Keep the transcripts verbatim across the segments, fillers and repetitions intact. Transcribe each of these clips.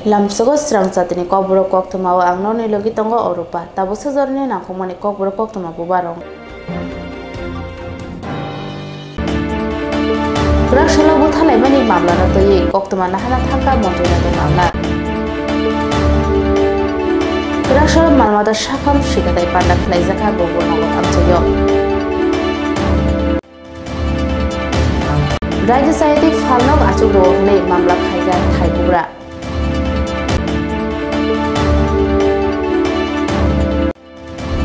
Lamsogo srang jatini kokborok koktwma o ang nokni logi tongo Oropa. Tabuk sojorni nangkukmani kokborok koktwma bubarok. Kwraksalo bwthalaimani mamlano twiwi koktwma nahana thangkha Montri Ratan Lal Nath. Kwraksalo malmata sakham sikatai panda khlaijakha Gopur Nagar amchaio. Raida chayatwi phalnok achuk rwo hwnwi mamla khaikha thaibugra.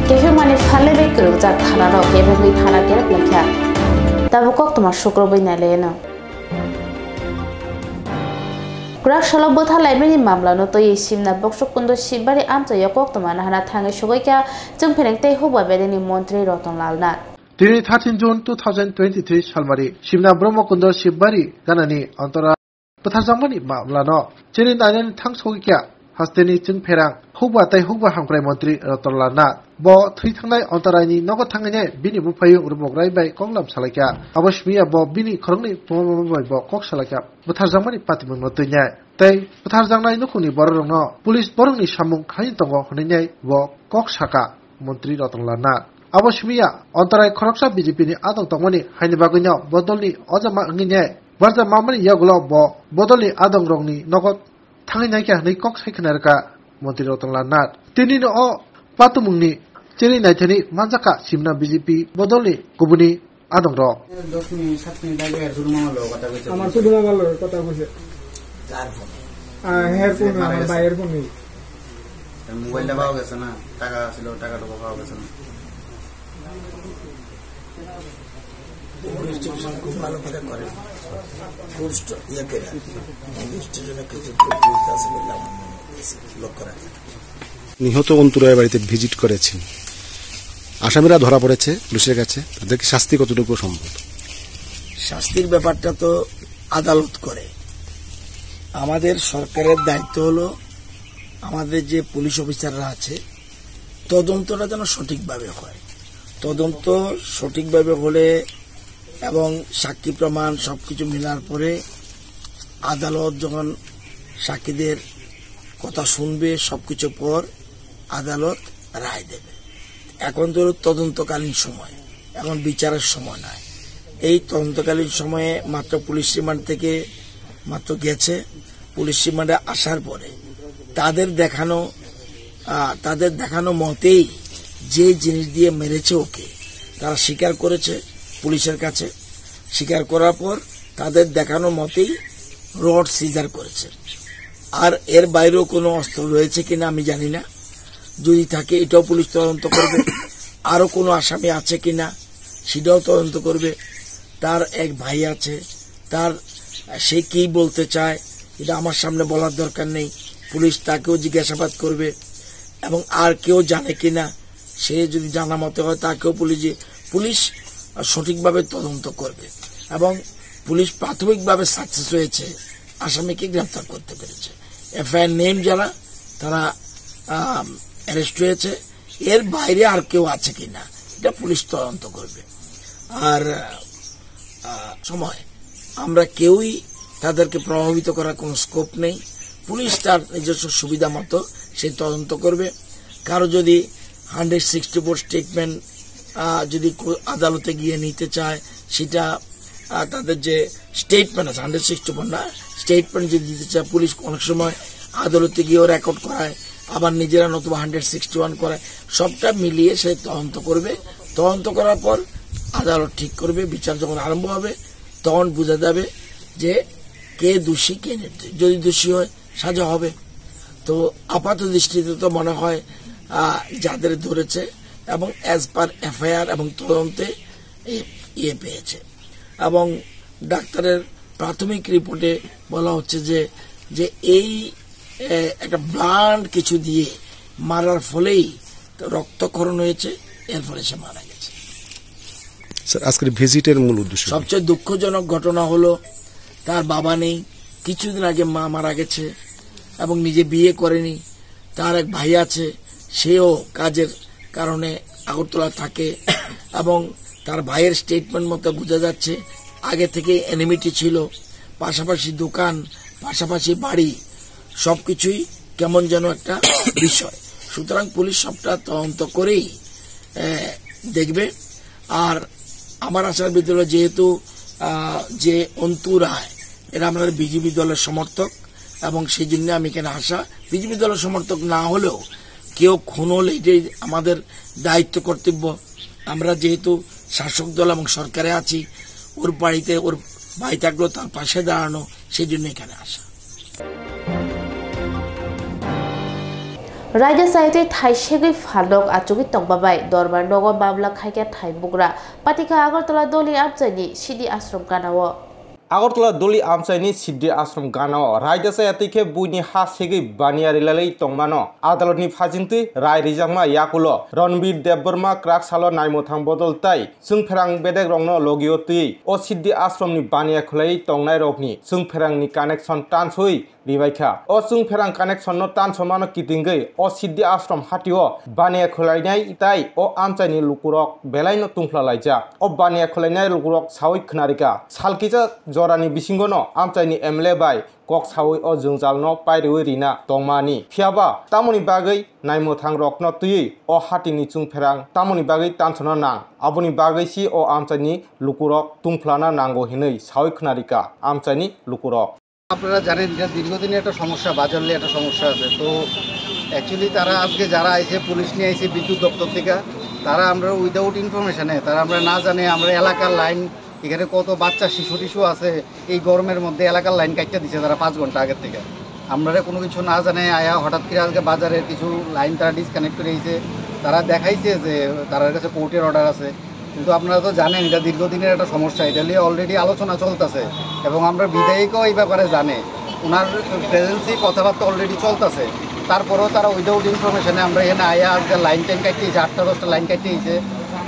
Kephengmani phalni bai kwrwngjak thanarok kephengwi thana kerep laikha. Tabuk koktwma sukrubwi nailaiyano. Kwraksalo bwthalaimani mamlano twiwi Simna Boksukunda Sibari amchaio koktwma nahana thangwi sogwikha Chwngphereng tei Hukba Bedeni Montri Ratan Lal Nath. Tini thirteen June two thousand twenty-three salmari Simna Brahmakunda Sibari ganani antora bwtharjakmani mamlano chini nainani thang sogwikha hasteni Chwngpherang Hukba tei Hukba Hamkrai Montri Ratan Lal Nath. Bo thwi thangnai antoraini nogo thangwi bini buphayung Rubok Rai bai koklam salaikha. Abo simiya bo bini khoroknwi buma bai bo kok salaikha bwtharjakmani patimungno twinai. Tei bwtharjaknai nukhungni bororokno police borokni samung khai tongo hwnwi bo kok saka Montri Ratan Lal Nath. Abo simiya, antarai khoroksa B J P ni adong tongmani haini bagwino bodolni ojama wngwi nai barja mamani yagulo bo bodolni adongrokni nogo thangwi naikha hwnwi kok sai khna rwkha Montri Ratan Lal Nath. Tinino o patimungni chini naithani manjakha Simna B J P bodolni kubuni adongrok. Dos minit, sat minit age Sudu Mamar loge kotha hoyche. Amar Sudu Mamar loge kotha hoyche. Kar phone? Ah, her phone, amar bhaiyer phone. Mobile ta pawa gese na, taka asilo, taka toka pawa gese na. Police station খুব ভালো করে করে। পুলিশ তো ইয়ে করে। পুলিশ স্টেশনে কিছু পুলিশ আছে বললাম, লক্ষ্য রাখে। নিহত অন্তরায় বাড়িতে ভিজিট করেছেন। আসামিরা ধরা পড়েছে পুলিশের কাছে, তাদেরকে শাস্তি কতটুকু সম্ভব? শাস্তির ব্যাপারটা তো আদালত করে। আমাদের সরকারের দায়িত্ব হলো আমাদের যে পুলিশ অফিসাররা আছে, তদন্তটা যেন সঠিকভাবে হয়। তদন্ত সঠিকভাবে হলে এবং সাক্ষী প্রমাণ সবকিছু মেলার পরে আদালত যখন সাক্ষীদের কথা শুনবে, সবকিছু পর আদালত রায় দেবে। এখন তো তদন্তকালীন সময়, এখন বিচারের সময় নয়। এই তদন্তকালীন সময়ে মাত্র পুলিশ রিমান্ড থেকে মাত্র গেছে, পুলিশ রিমান্ডে আসার পরে তাদের দেখানো, আহ, তাদের দেখানো মতেই যে জিনিস দিয়ে মেরেছে ওকে, তারা স্বীকার করেছে পুলিশের কাছে। স্বীকার করার পর তাদের দেখানো মতেই রড সিজার করেছে। আর এর বাইরেও কোনো অস্ত্র রয়েছে কিনা আমি জানি না, যদি থাকে এটাও পুলিশ তদন্ত করবে। আরো কোনো আসামি আছে কিনা সেটাও তদন্ত করবে। তার এক ভাই আছে, তার, সে কি বলতে চায়, এটা আমার সামনে বলার দরকার নেই। পুলিশ তাকেও জিজ্ঞাসাবাদ করবে এবং আর কেউ জানে কিনা, সে যদি জানা মতে হয় তাকেও পুলিশে, পুলিশ সঠিকভাবে তদন্ত করবে এবং পুলিশ প্রাথমিকভাবে সাকসেস হয়েছে, আসামিকে গ্রেপ্তার করতে পেরেছে। এফআইআর নেম যারা, তারা, আম, অ্যারেস্ট হয়েছে। এর বাইরে আর কেউ আছে কিনা এটা পুলিশ তদন্ত করবে। আর, আহ, সময় আমরা কেউই তাদেরকে প্রভাবিত করার কোনো স্কোপ নেই। পুলিশ তার নিজস্ব সুবিধা মতো সে তদন্ত করবে। কারো যদি হান্ড্রেড সিক্সটি ফোর স্টেটমেন্ট যদি কো-, আদালতে গিয়ে নিতে চায়, সেটা, আহ, তাদের যে স্টেটমেন্ট আছে, হান্ড্রেড সিক্সটি ফোর না, স্টেটমেন্ট যদি দিতে চায়, পুলিশ অনেক সময় আদালতে গিয়েও রেকর্ড করায়, আবার নিজেরা নতুবা হান্ড্রেড সিক্সটি ওয়ান করায়। সবটা মিলিয়ে সে তদন্ত করবে। তদন্ত করার পর আদালত ঠিক করবে, বিচার যখন আরম্ভ হবে, তখন বোঝা যাবে যে কে দোষী, কে নির্দোষী। যদি দোষী হয়, সাজা হবে। তো আপাত দৃষ্টিতে তো মনে হয়, আহ, যাদের ধরেছে এবং অ্যাজ পার এফআইআর এবং তদন্তে এই ইয়ে পেয়েছে। এবং ডাক্তারের প্রাথমিক রিপোর্টে বলা হচ্ছে যে, যে এই, এ, একটা ব্লান্ট কিছু দিয়ে মারার ফলেই রক্তক্ষরণ হয়েছে, এর ফলে সে মারা গেছে। স্যার, আজকের ভিজিটের মূল উদ্দেশ্য কি? সবচেয়ে দুঃখজনক ঘটনা হলো, তার বাবা নেই, কিছুদিন আগে মা মারা গেছে এবং নিজে বিয়ে করেনি। তার এক ভাই আছে, সেও কাজের কারণে আগরতলা থাকে এবং তার ভাইয়ের স্টেটমেন্ট মতো বোঝা যাচ্ছে আগে থেকে এনিমিটি ছিল, পাশাপাশি দোকান, পাশাপাশি বাড়ি। সবকিছুই কেমন যেন একটা বিষয়। সুতরাং পুলিশ সবটা তদন্ত করেই, এ, দেখবে। আর আমার আচার বিদ্যালয় যেহেতু, আহ, যে অন্তু রায়, এরা আমাদের বিজেপি দলের সমর্থক, এবং সেই জন্য আমি এখানে আসা। বিজেপি দলের সমর্থক না হলেও কেউ খুন হলে এটাই আমাদের দায়িত্ব কর্তব্য। আমরা যেহেতু শাসক দল এবং সরকারে আছি, ওর বাড়িতে ওর ভাই থাকলেও তার পাশে দাঁড়ানো, সেই জন্য এখানে আসা। Raida sayatwi thaisegwi phalnok achugwi tongma bai Dorbar nogo mamla khaikha thai bugra. Patikha Agartala Doli amchaini Sidi Ashram ganao. Agartala Doli amchaini Sidi Ashram ganao raida sayatwi khe buini ha segwi baniya rilalwi tongmano adalotni phajingtwi rai rijakma yakulo Ranbir Debbarma kwrak salo naimwthang bodol tai chwngpherang bedekrokno logio twi o Sidi Ashramni baniya khwlaiwi tongnairokni chwngpherangni connection tansoi ribaikha. O chwngpherang connection no tansomano kitingwi o Sidi Ashram hatio baniya khwlainai tai o amchaini lukurok belaino tungphla laijak. O baniya khwlainai lukurok sawi khwnarikha. Salkisa jorani bisingono amchaini M L A bai kok sawi o jwngjalno pairiwi rina tongmani. Phiyaba tamoni bagwi naimwthangrokno twiwi o hatini chwngpherang tamoni bagwi tansona nang? Aboni bagwi si o amchaini lukurok tungphlana nango hinwi sawi khwnarikha amchaini lukurok. আপনারা জানেন, এটা দীর্ঘদিনের একটা সমস্যা, বাজার নিয়ে একটা সমস্যা আছে। তো অ্যাকচুয়ালি তারা আজকে যারা আইছে, পুলিশ নিয়ে আইছে বিদ্যুৎ দপ্তর থেকে, তারা আমরা উইদাউট ইনফরমেশনে, তারা আমরা না জানে, আমরা এলাকার লাইন, এখানে কত বাচ্চা শিশু টিশু আছে, এই গরমের মধ্যে এলাকার লাইন কাটতে দিছে তারা পাঁচ ঘন্টা আগের থেকে। আমরা কোনো কিছু না জানে আয়া হঠাৎ করে আজকে বাজারের কিছু লাইন তারা ডিসকানেক্ট করে দিয়েছে। তারা দেখাইছে যে তার কাছে কোর্টের অর্ডার আছে, কিন্তু আপনারা তো জানেন এটা দীর্ঘদিনের একটা সমস্যা, এটা নিয়ে অলরেডি আলোচনা চলতেছে এবং আমরা বিধায়িকাও এই ব্যাপারে জানে, ওনার প্রেজেন্সি কথাবার্তা অলরেডি চলতেছে। তারপরেও তারা উইদাউট ইনফরমেশনে আমরা এখানে আয়া আজকে লাইন টাইন কাটিয়েছে, আটটা দশটা লাইন কাটিয়েছে।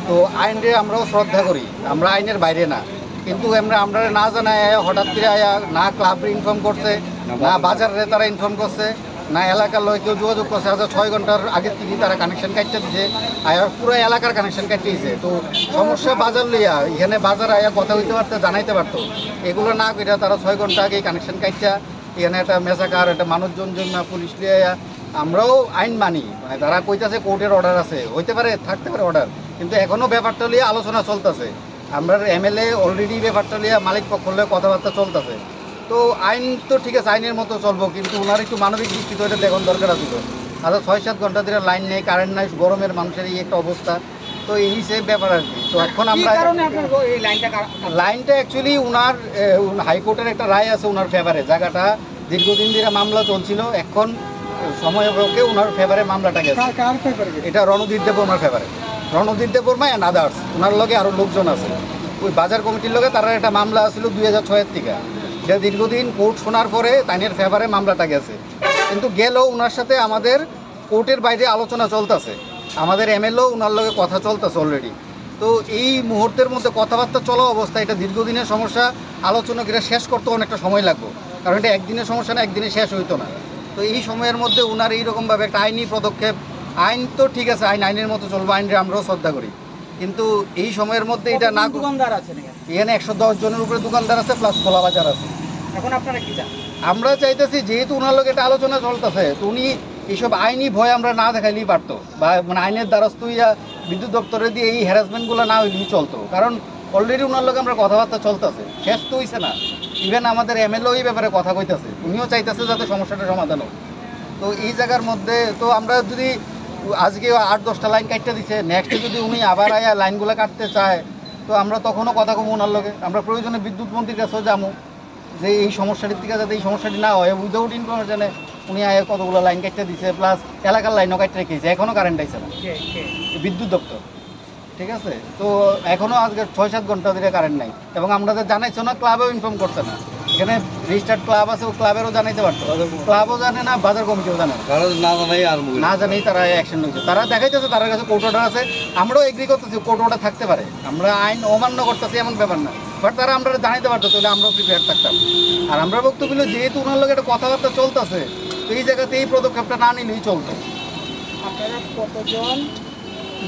তো আইনরে আমরাও শ্রদ্ধা করি, আমরা আইনের বাইরে না, কিন্তু আমরা আমরা না জানায় আয়া হঠাৎ করে আয়া না ক্লাবরে ইনফর্ম করছে, না বাজাররে তারা ইনফর্ম করছে, না এলাকার লগে কেউ যোগাযোগ করছে। আচ্ছা, ছয় ঘন্টার আগে থেকে তারা কানেকশন কাটতে দিছে, আর পুরো এলাকার কানেকশন কাটতে দিছে। তো সমস্যা বাজার লইয়া, এখানে বাজার আয়া কথা হইতে পারতো, জানাইতে পারতো। এগুলো না কইরা তারা ছয় ঘন্টা আগে কানেকশন কাটতে, এখানে একটা মেসাকার, একটা মানুষজন জন্য পুলিশ লিয়ে আয়া। আমরাও আইন মানি, মানে তারা কইতাছে কোর্টের অর্ডার আছে, হইতে পারে, থাকতে পারে অর্ডার, কিন্তু এখনো ব্যাপারটা নিয়ে আলোচনা চলতেছে। আমরা এমএলএ অলরেডি ব্যাপারটা নিয়ে মালিক পক্ষ লয়ে কথাবার্তা চলতেছে। তো আইন তো ঠিক আছে, আইনের মতো চলবো, কিন্তু ওনার একটু মানবিক দৃষ্টিতে ওইটা দেখার দরকার আছে তো। আচ্ছা, ছয় সাত ঘন্টা ধরে লাইন নেই, কারেন্ট নাই, গরমের মানুষের এই একটা অবস্থা। তো এই সে ব্যাপার আর কি। তো এখন কি আমরা কারণে আপনার গো-, এই লাইনটা কার-, লাইনটা অ্যাকচুয়ালি ওনার, এ, উন-, হাইকোর্টের একটা রায় আছে ওনার ফেভারে, জায়গাটা দীর্ঘদিন ধরে মামলা চলছিল, এখন সময় ওকে ওনার ফেভারে মামলাটা গেছে। কার, কার ফেভারে গেছে? এটা রণধীর দেববর্মার ফেভারে। রণধীর দেববর্মা and others, ওনার লগে আরো লোকজন আছে। ওই বাজার কমিটির লগে তারা একটা মামলা আছিল দুই হাজার ছয়ের থেকে, এটা দীর্ঘদিন কোর্ট শোনার পরে তাইনের ফেভারে মামলাটা গেছে। কিন্তু গেল ওনার সাথে আমাদের কোর্টের বাইরে আলোচনা চলতেছে, আমাদের এমএলএও ওনার লগে কথা চলতেছে অলরেডি। তো এই মুহূর্তের মধ্যে কথাবার্তা চলা অবস্থা, এটা দীর্ঘদিনের সমস্যা, আলোচনা করে শেষ করতে অনেকটা সময় লাগবে, কারণ এটা একদিনের সমস্যা না, একদিনে শেষ হইতো না। তো এই সময়ের মধ্যে ওনার এইরকমভাবে একটা আইনি পদক্ষেপ, আইন তো ঠিক আছে, আইন আইনের মতো চলবে, আইনরে আমরাও শ্রদ্ধা করি, কিন্তু এই সময়ের মধ্যে এটা না কতজন দোকানদার আছেন এখানে? এখানে একশো দশ জনের উপরে দোকানদার আছে, প্লাস খোলা বাজার আছে। এখন আপনারা কি চান? আমরা চাইতেছি, যেহেতু ওনার লগে একটা আলোচনা চলতেছে, তো উনি এইসব আইনি ভয় আমরা না দেখাইলেই পারতো, বা মানে আইনের দ্বারস্থ হইয়া বিদ্যুৎ দপ্তরে দিয়ে এই হ্যারাসমেন্টগুলো না হইলেই চলতো, কারণ অলরেডি ওনার লগে আমরা কথাবার্তা চলতেছে, শেষ তো হইছে না। ইভেন আমাদের এমএলএ এই ব্যাপারে কথা কইতাছে, উনিও চাইতেছে যাতে সমস্যাটা সমাধান হোক। তো এই জায়গার মধ্যে তো আমরা যদি আজকে আট দশটা লাইন কাটতে দিছে, নেক্সটে যদি উনি আবার আয়া লাইনগুলো কাটতে চায়, তো আমরা তখনও কথা কম ওনার লগে। আমরা প্রয়োজনে বিদ্যুৎ মন্ত্রীর কাছেও যাবো, যে এই সমস্যাটির দিকে যাতে এই সমস্যাটি না হয়, উইদাউট ইনফরমেশনে উনি আয়া কতগুলো লাইন কাটতে দিছে, প্লাস এলাকার লাইনও কাটতে রেখেছে, এখনো কারেন্ট আইছে না। কে, কে? বিদ্যুৎ দপ্তর, ঠিক আছে? তো এখনো আজকে ছয় সাত ঘন্টা ধরে কারেন্ট নাই, এবং আমরা যে জানাইছো না, ক্লাবেও ইনফর্ম করছে না। এখানে রেজিস্টার্ড ক্লাব আছে, ও ক্লাবেরও জানাইতে পারতো, ক্লাবও জানে না, বাজার কমিটিও জানে না। তারা না জানাই আর না জানেই তারা অ্যাকশন নিচ্ছে। তারা দেখাইতেছে তার কাছে কোর্ট অর্ডার আছে, আমরাও এগ্রি করতেছি কোর্ট অর্ডার থাকতে পারে, আমরা আইন অমান্য করতেছি এমন ব্যাপার না, বাট তারা আমরা জানাইতে পারতো, তাহলে আমরাও প্রিপেয়ার থাকতাম। আর আমরা বক্তব্য হলো, যেহেতু ওনার লগে একটা কথাবার্তা চলতেছে, তো এই জায়গাতে এই পদক্ষেপটা না নিলেই চলতো। আপনারা কতজন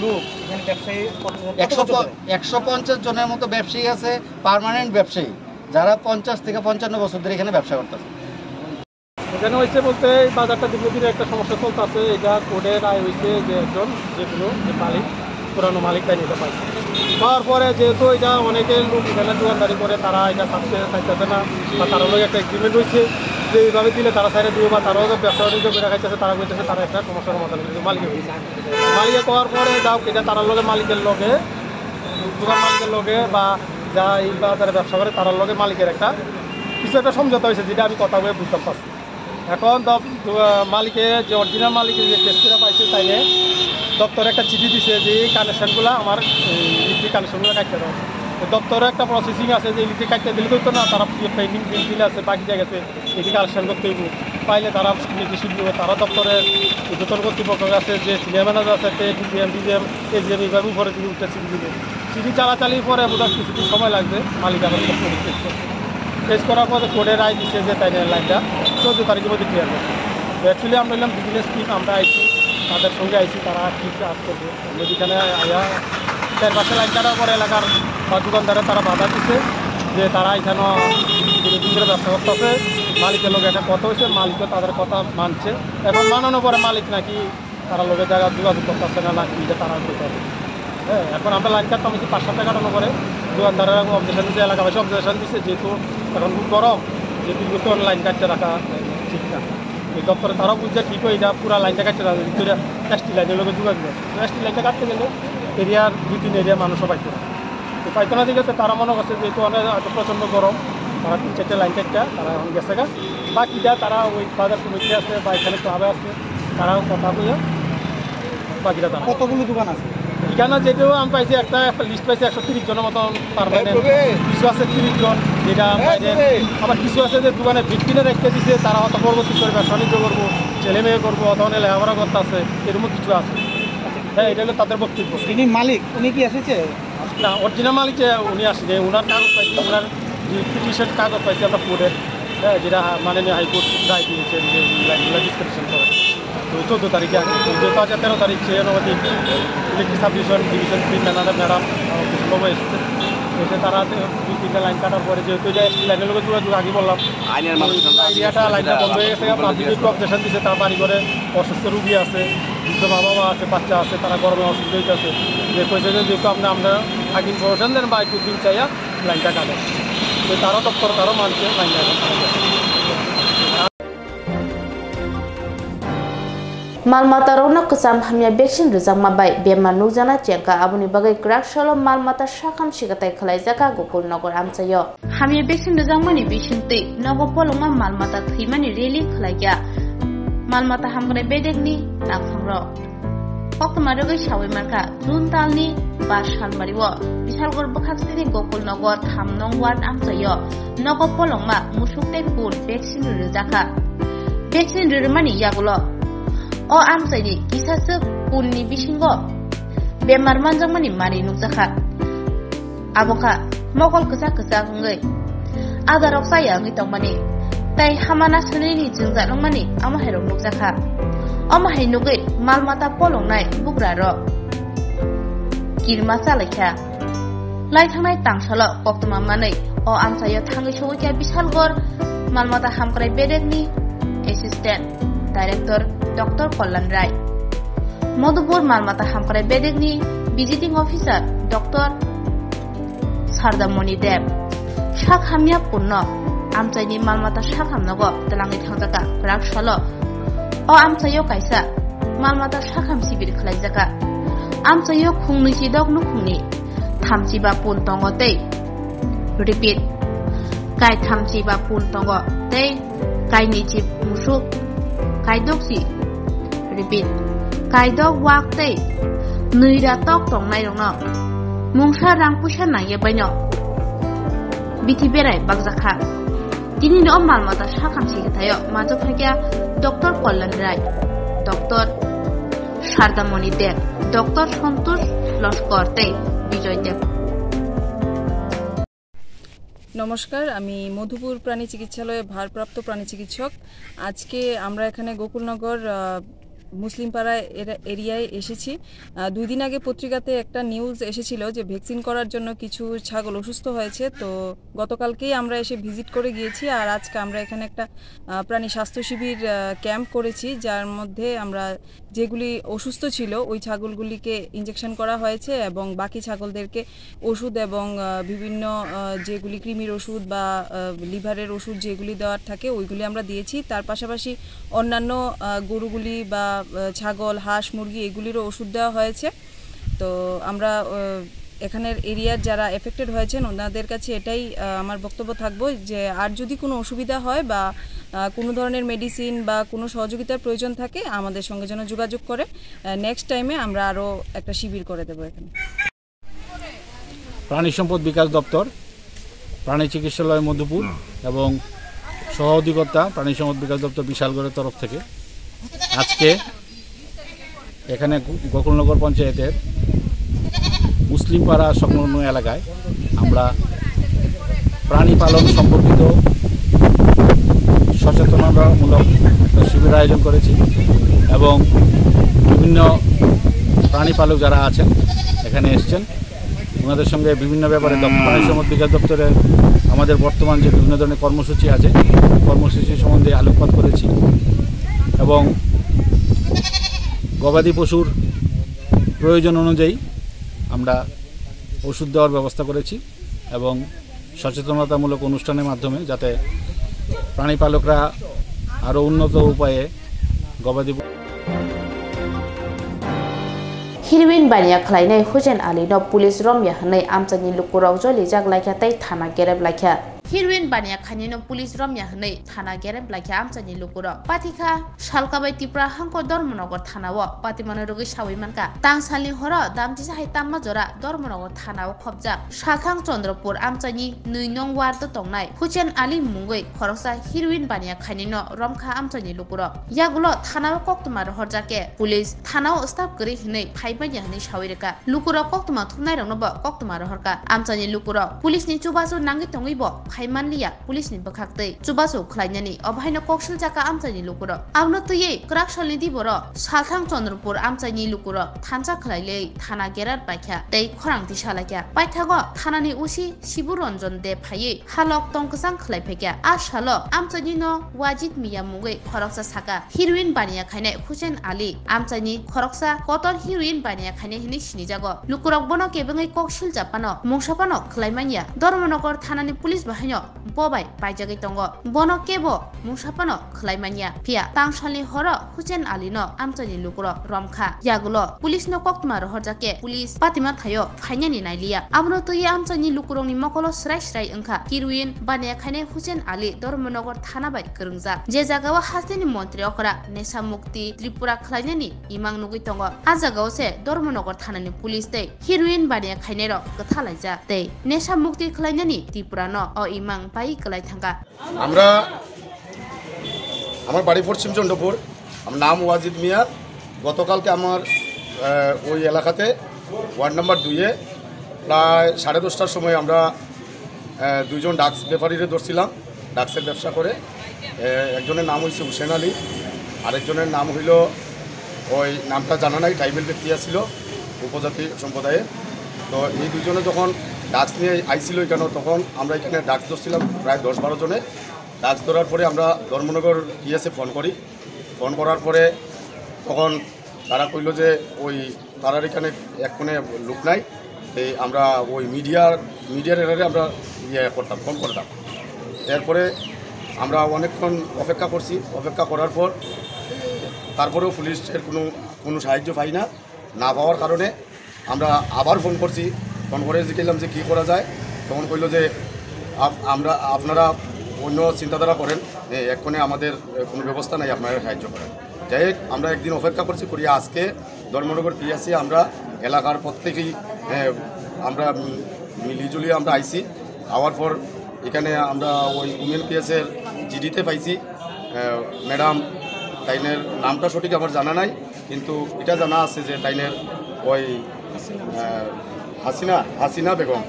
লোক এখানে ব্যবসায়ী, কত, কত একশো বছর ধরে? একশো পঞ্চাশ জনের মতো ব্যবসায়ী আছে, পার্মানেন্ট ব্যবসায়ী, যারা পঞ্চাশ থেকে পঞ্চান্ন বছর ধরে এখানে ব্যবসা করতেছে। কেন হয়েছে বলতে, এই বাজারটা দীর্ঘদিনের একটা সমস্যা চলতেছে। এটা কোর্টে রায় হয়েছে যে একজন, যে কোনো, যে মালিক, পুরানো মালিক তাই নিতে পারছে। পাওয়ার পরে যেহেতু এটা অনেকে লোক এখানে দোকানদারি করে, তারা এটা ছাড়তে চাইতেছে না, বা তারা লোক একটা এগ্রিমেন্ট হয়েছে যে এইভাবে দিলে তারা সাইডে দিবে, বা তারাও যে ব্যবসা বাণিজ্য করে খাইতেছে, তারা বলতেছে তারা একটা সমস্যার সমাধান করে দিবে মালিকের কাছে। মালিকে কওয়ার পরে যাও, এটা তারার লগে, মালিকের লগে, দোকান মালিকের লগে, বা যা এই বাজারে ব্যবসা করে, তারার লগে মালিকের একটা কিছু একটা সমঝোতা হয়েছে, যেটা আমি কথা বলে বুঝতাম পারছি। এখন দপ-, আহ, মালিকে, যে অরিজিনাল মালিকে যে কেস করে পাইছে, তাইলে দপ্তরে একটা চিঠি দিছে যে এই কানেকশনগুলো আমার, এই ইলেকট্রিক কানেকশনগুলো কাটতে দাও। তো দপ্তরে একটা প্রসেসিং আছে যে ইলেকট্রিক কাটতে দিলে তো না, তারা পেন্ডিং বিল টিল আছে, বাকি জায়গাতে এটি কালেকশন করতে হইব। পাইলে তারা ইলেকট্রিসিটি দিব, তারা দপ্তরে ঊর্ধ্বতন কর্তৃপক্ষের কাছে যে সিনিয়র ম্যানেজার আছে, তে ডিজিএম, ডিজিএম, এজিএম, এইভাবে উপরে দিকে উঠতে চিঠি দিবে। চিঠি চালাচালির পরে বোধহয় কিছুদিন সময় লাগবে, মালিক আবার কোর্ট কেস করছে। কেস করার পরে কোর্টে রায় দিচ্ছে যে তাই লাইনটা চোদ্দ তারিখের মধ্যে ক্লিয়ার করবে। তো অ্যাকচুয়ালি আমরা হইলাম বিজনেস টিম, আমরা আইছি, তাদের সঙ্গে আইছি, তারা কি কাজ করবে। আমরা যেখানে আয়া চার পাশে লাইন কাটার পরে এলাকার বা দোকানদারে তারা বাধা দিচ্ছে যে তারা এখানে দীর্ঘদিন ধরে ব্যবসা করতেছে, মালিকের লগে একটা কথা হয়েছে, মালিকও তাদের কথা মানছে। এখন মানানোর পরে মালিক নাকি তারা লগে জায়গা যোগাযোগ করতেছে না, নাকি এটা তারা করতে পারে। হ্যাঁ, এখন আমরা লাইন কাটতাম হচ্ছে পাঁচ সাতটা কাটানোর পরে দোকানদাররা অবজেকশন দিচ্ছে, এলাকাবাসী অবজেকশন দিচ্ছে, যেহেতু এখন খুব গরম, যে দীর্ঘক্ষণ লাইন কাটতে রাখা ঠিক না। এই দপ্তরে তারাও বুঝছে ঠিক, এটা পুরা লাইনটা কাটতে রাখা, ভিতরে এসটি লাইনের লগে যোগাযোগ আছে। তো এসটি লাইনটা কাটতে গেলে এরিয়ার দুই তিন এরিয়া মানুষও পাইতো না। তো পাইতো না দেখে তো তারা মনে করছে যেহেতু অনেক এত প্রচণ্ড গরম, তারা তিন চারটে লাইন কাটতে তারা এখন গেছে গা। বাকিটা তারা ওই বাজার কমিটি আছে বা এখানে ক্লাবে আছে, তারাও কথা বলে বাকিটা জানা। কতগুলো দোকান আছে? এখানে যেহেতু আমি পাইছি একটা, একটা লিস্ট পাইছি একশো তিরিশ জনের মতন পারমানেন্ট। কিছু আছে তিরিশ জন, যেটা বাইরে। আবার কিছু আছে যে দোকানে ভিকটিনে রেখে দিছে, তারা হয়তো পরবর্তী করে ব্যবসা বাণিজ্য করবো, ছেলে মেয়ে করবো, অথবা অনেক লেখাপড়া করতে আছে, এরকমও কিছু আছে। হ্যাঁ, এটা হলো তাদের বক্তব্য। যিনি মালিক, উনি কি এসেছে? না, অরিজিনাল মালিক যে উনি আসেনি, ওনার কাগজ পাইছি, ওনার যে পিটিশন কাগজ পাইছি আমরা কোর্টের, হ্যাঁ, যেটা হা-, মাননীয় হাইকোর্ট রায় দিয়েছেন যে এই লাইনগুলো ডিসক্রিপশন করে। তো চোদ্দ তারিখে আগে, তো যেহেতু আজ তেরো তারিখ, সেই অনুমতি electric subdivision, division three madam, madam, আহ, অফিস নম্বর এসেছে। এসে তারা যে দুই তিনটা লাইন কাটার পরে, যেহেতু এটা এসটি লাইনের লগে যোগাযোগ আগে বললাম, আইনের মানুষ এই এরিয়াটা লাইনটা বন্ধ হয়ে গেছে, পাবলিক একটু অবজেকশন দিছে, তার বাড়ি ঘরে অসুস্থ রুগী আছে, বৃদ্ধ মা বাবা আছে, বাচ্চা আছে, তারা গরমে অসুস্থ হইতেছে। যে কইছে যে যেহেতু আমরা, আমরা আগে ইনফরমেশন দেন বা একটু দিন চাইয়া লাইনটা কাটে। তো তারা দপ্তর তারা মানছে লাইনটা এখন। Mal matarokno kwcham hamya vaccine rwjakma bai bemar nukjakna chengkha, aboni bagwi kwrak salo mal mata sakham sigatai khwlaijak kha Gokul Nogor amchaio. Hamya vaccine rwjakmani bisingtwi nogo polongma mal mata thwimani rally khwlaikha mal mata hamkrai bedekni nangthangrok. Koktwma rwgwi sawi mankha, June talni bas salmario Bishalgarh bwkhaksini Gokul Nogor tham nong ward amchaio nogo polongma musuk tei pun vaccine rwjakha. Vaccine rwrwmani yagulo o amchaini kisaswk punni bisingo bemar manjakmani manwi nukjakha. Abo kha mokol kwchak kwchak wngwi adarok chaya wngwi tongmani tei hamana swnwini jwngjak wngmani omo hairok nukjakha. Omo hai nugwi mal mata polongnai bugrarok kirima chalaikha. Lai thangnai tangsalo koktwma manwi o amchaio thangwi sogwi kha Bishalgarh mal mata hamkrai bedekni assistant director Doctor Kalyan Rai. Madhupur mal mata hamkrai bedekni visiting officer Doctor Sardamoni Deb. Sak hamya punno amchaini mal mata sak hamnogo twlangwi thangjakha kwrak salo. O amchaio kaisa mal mata sak ham sibir khwlaijakha. Amchaio khungnwi chidok nukhungni thamchi ba pun tongo tei repeat, kai thamchi ba pun tongo tei kainwi chi musuk, kaidok chi, repeat, kaidok wak tei nwi ra tok tongnairokno mungsa rang puisa nangya baino bithi berai bakjakha. Tini no mal mata sakham sikithaio majok phaikya Doctor Kalyan Rai, Doctor Sardamoni Deb, Doctor Santosh Loskor tei Bijoy Deb. নমস্কার, আমি মধুপুর প্রাণী চিকিৎসালয়ে ভারপ্রাপ্ত প্রাণী চিকিৎসক। আজকে আমরা এখানে গোকুলনগর, আহ, মুসলিমপাড়া এরা-, এরিয়ায় এসেছি। আহ, দুই দিন আগে পত্রিকাতে একটা নিউজ এসেছিল যে ভ্যাকসিন করার জন্য কিছু ছাগল অসুস্থ হয়েছে। তো গতকালকেই আমরা এসে ভিজিট করে গিয়েছি, আর আজকে আমরা এখানে একটা, আহ, প্রাণী স্বাস্থ্য শিবির, আহ, ক্যাম্প করেছি, যার মধ্যে আমরা যেগুলি অসুস্থ ছিল ওই ছাগলগুলিকে ইঞ্জেকশন করা হয়েছে এবং বাকি ছাগলদেরকে ওষুধ এবং, আহ, বিভিন্ন, আহ, যেগুলি কৃমির ওষুধ বা, আহ, লিভারের ওষুধ যেগুলি দেওয়ার থাকে ওইগুলি আমরা দিয়েছি। তার পাশাপাশি অন্যান্য, আহ, গরুগুলি বা, আহ, ছাগল, হাঁস, মুরগি এগুলিরও ওষুধ দেওয়া হয়েছে। তো আমরা, আহ, এখানের এরিয়ার যারা এফেক্টেড হয়েছেন ওনাদের কাছে এটাই, আহ, আমার বক্তব্য থাকবো যে আর যদি কোনো অসুবিধা হয় বা, আহ, কোনো ধরনের মেডিসিন বা কোনো সহযোগিতার প্রয়োজন থাকে আমাদের সঙ্গে যেন যোগাযোগ করে। আহ, নেক্সট টাইমে আমরা আরও একটা শিবির করে দেবো এখানে। প্রাণী সম্পদ বিকাশ দপ্তর, প্রাণী চিকিৎসালয় মধুপুর এবং সহ অধিকর্তা প্রাণী সম্পদ বিকাশ দপ্তর বিশালগড়ের তরফ থেকে আজকে এখানে গো-, গোকুলনগর পঞ্চায়েতের মুসলিমপাড়া সংলগ্ন এলাকায় আমরা প্রাণী পালন সম্পর্কিত সচেতনতামূলক একটা শিবির আয়োজন করেছি এবং বিভিন্ন প্রাণী পালক যারা আছেন এখানে এসছেন, ওনাদের সঙ্গে বিভিন্ন ব্যাপারে দপ্তর, প্রাণী সম্পদ বিকাশ দপ্তরের আমাদের বর্তমান যে বিভিন্ন ধরনের কর্মসূচি আছে, কর্মসূচি সম্বন্ধে আলোকপাত করেছি এবং গবাদি পশুর প্রয়োজন অনুযায়ী আমরা ওষুধ দেওয়ার ব্যবস্থা করেছি এবং সচেতনতামূলক অনুষ্ঠানের মাধ্যমে যাতে প্রাণী পালকরা আরও উন্নত উপায়ে গবাদি প- Heroin baniya khlainai Hussein Ali no police romya hwnwi amchaini lukurok jolijak laikha tei thana gerep laikha. Heroin baniya khainai no police romya hwnwi thana gerep laikha amchaini lukurok. Pathikha salka bai Tipra hangko Dharmanagar thana o patimano rwgwi sawi mankha. Tangsalni horo damchisa hai tamma jora Dharmanagar thana o khopjak. Salthang Chandrapur amchaini nwi nong ward o tongnai Hussein Ali mungwi khoroksa heroin baniya khainai no romkha amchaini lukurok. Yagulo thana o koktwma rohorjak khe police thana o stop kwrwi hwnwi phai manya hwnwi sawi rwkha. Lukurok koktwma thumnairokno bo koktwma rohorkha. Amchaini lukurok police ni chubachu nangwi tongwi bo phai manliya police ni bwkhaktwi chubachu khlainani obo haino kok siljak kha amchaini lukurok. Abono twiwi kwrak salni diboro Salthang Chandrapur amchaini lukurok thansa khlailwi thana gerar paikha tei khorang tisa laikha. Paithago thanani O C Sibu Ranjan De phaiwi halok tong kwchang khlai phaikha. A salo amchaini no Wajid Miya mungwi khoroksa saka heroin baniya khainai Hussein Ali amchaini khoroksa kotor heroin baniya khainai hwnwi sinijago. Lukurok bono kebengwi kok siljak phano mungsa phano khlai manya. Dharmanagar thanani police bo haino bo bai paijagwi tongo. Bono kebo mungsa phano khlai manya. Phiya tangsalni horo Hussein Ali no amchaini lukurok romkha. Yagulo police no koktwma rohorjak khe police patima thaio phainani nailiya. Abono twiwi amchaini lukurokni mokolo srai srai wngkha. Heroin baniya khainai Hussein Ali Dharmanagar thana bai kwrwngjak. Je jagao hasteni montri okra Nesha Mukti Tripura khlainani imang nugwi tongo. A jagao se Dharmanagar thanani police tei heroin baniya khainairok kwthalaijak tei Nesha Mukti khlainani Tripura no o imang bai kwlai thangkha. আমরা, আমার বাড়ি পশ্চিম চন্দ্রপুর, আমার নাম ওয়াজিদ মিয়া। গতকালকে আমার, আহ, ওই এলাকাতে ward number দুইয়ে প্রায় সাড়ে দশটার সময় আমরা, আহ, দুইজন ড্রাগস ব্যাপারীরে ধরছিলাম, ড্রাগসের ব্যবসা করে। আহ, একজনের নাম হইছে হুসেন আলী, আরেকজনের নাম হইল, ওই নামটা জানা নাই, ট্রাইবেল ব্যক্তি আছিল উপজাতি সম্প্রদায়ের। তো এই দুইজনে যখন ড্রাগস নিয়ে আইছিল এখানে, তখন আমরা এখানে ড্রাগস ধরছিলাম প্রায় দশ বারো জনে। ড্রাগস ধরার পরে আমরা ধর্মনগর পিএসএ ফোন করি। ফোন করার পরে তখন তারা কইলো যে ওই তারার এখানে এক কোণে লোক নাই, এই আমরা ওই মিডিয়ার, মিডিয়ার এরারে আমরা ইয়ে করতাম, ফোন করতাম। এরপরে আমরা অনেকক্ষণ অপেক্ষা করছি। অপেক্ষা করার পর তারপরেও পুলিশের কোনো, কোনো সাহায্য পাই না। না পাওয়ার কারণে আমরা আবার ফোন করছি। ফোন করে জিজ্ঞেসলাম যে কী করা যায়। তখন কইলো যে আপ-, আমরা, আপনারা অন্য চিন্তাধারা করেন, এ, এক্ষণে আমাদের, এ, কোনো ব্যবস্থা নাই আপনারা সাহায্য করেন। যাই হোক, আমরা একদিন অপেক্ষা করছি, করিয়া আজকে ধর্মনগর পিএসসি আমরা এলাকার প্রত্যেকেই, এ, আমরা মি-, মিলিজুলি আমরা আইছি। আওয়ার পর এখানে আমরা ওই উমেন পিএসের জিডিতে পাইছি। এ, ম্যাডাম, তাইনের নামটা সঠিক আমার জানা নাই, কিন্তু এটা জানা আছে যে তাইনের ওই, আহ, হাসিনা, হাসিনা বেগম,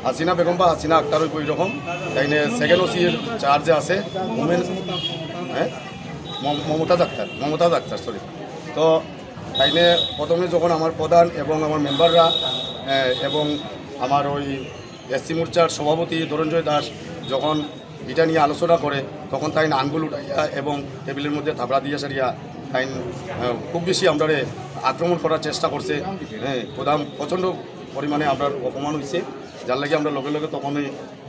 হাসিনা বেগম বা হাসিনা আক্তার ওই রকম, তাইনের সেকেন্ড ওসির চার্জে আছে। উমেন, হ্যাঁ, মম-, মমতাজ আক্তার, মমতাজ আক্তার, সরি। তো তাইনে প্রথমে যখন আমার প্রধান এবং আমার মেম্বাররা, এ, এবং আমার ওই এসসি মোর্চার সভাপতি ধনঞ্জয় দাস যখন এটা নিয়ে আলোচনা করে, তখন তাই আঙ্গুল উঠাইয়া এবং টেবিলের মধ্যে থাবড়া দিয়া সারিয়া তাই, আহ, খুব বেশি আমরারে আক্রমণ করার চেষ্টা করছে। হ্যাঁ, প্রধান প্রচণ্ড পরিমাণে আমরা অপমান হয়েছে, যার লাগি আমরা লগে লগে তখনই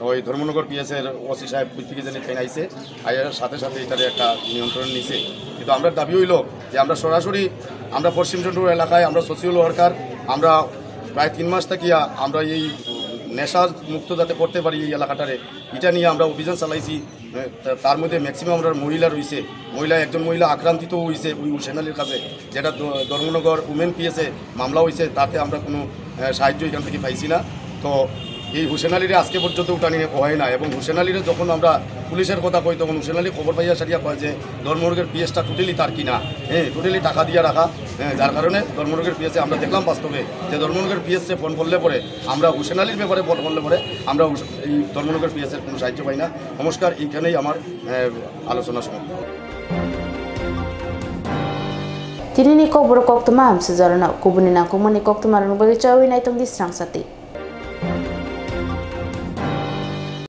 ওই ধর্মনগর পিএস এর ওসি সাহেব কই থেকে জানি তাই আইছে, আইয়ার সাথে সাথে এটারে একটা নিয়ন্ত্রণ নিছে। কিন্তু আমরা দাবি হইল যে আমরা সরাসরি আমরা পশ্চিম চন্দ্রপুর এলাকায় আমরা সোশিয়াল ওয়ার্কার, আমরা প্রায় তিন মাস থাকিয়া আমরা এই নেশা মুক্ত যাতে করতে পারি এই এলাকাটারে, এটা নিয়ে আমরা অভিযান চালাইছি। এ, তা-, তার মধ্যে ম্যাক্সিমাম আমরা মহিলা রয়েছে, মহিলা, একজন মহিলা আক্রান্তিত হয়েছে ওই হুসেন আলীর কাছে, যেটা দ-, ধর্মনগর উমেন পিএসএ মামলা হয়েছে, তাতে আমরা কোনো, এ, সাহায্য এখান থেকে পাইছি না। তো এই হুসেন আলীরে আজকে পর্যন্ত উঠানি হয় না, এবং হুসেন আলীরে যখন আমরা পুলিশের কথা কই, তখন হুসেন আলী খবর পাইয়া সারিয়া কয় যে ধর্মনগরের পিএসটা টোটালি তার কিনা, হ্যাঁ, টোটালি টাকা দিয়ে রাখা, হ্যাঁ, যার কারণে ধর্মনগরের পিএসএ আমরা দেখলাম বাস্তবে যে ধর্মনগরের পিএসএ ফোন করলে পরে আমরা হুসেন আলীর ব্যাপারে ফোন করলে পরে আমরা হুস-, এই ধর্মনগর পিএসএর কোনো সাহায্য পাই না। নমস্কার, এইখানেই আমার, আহ, আলোচনা সমাপ্ত। Tini ni kokborok koktwma hamsajak rwno, kubuni nangkukmani koktwma rwno bagwi chawi naitok di srang sati.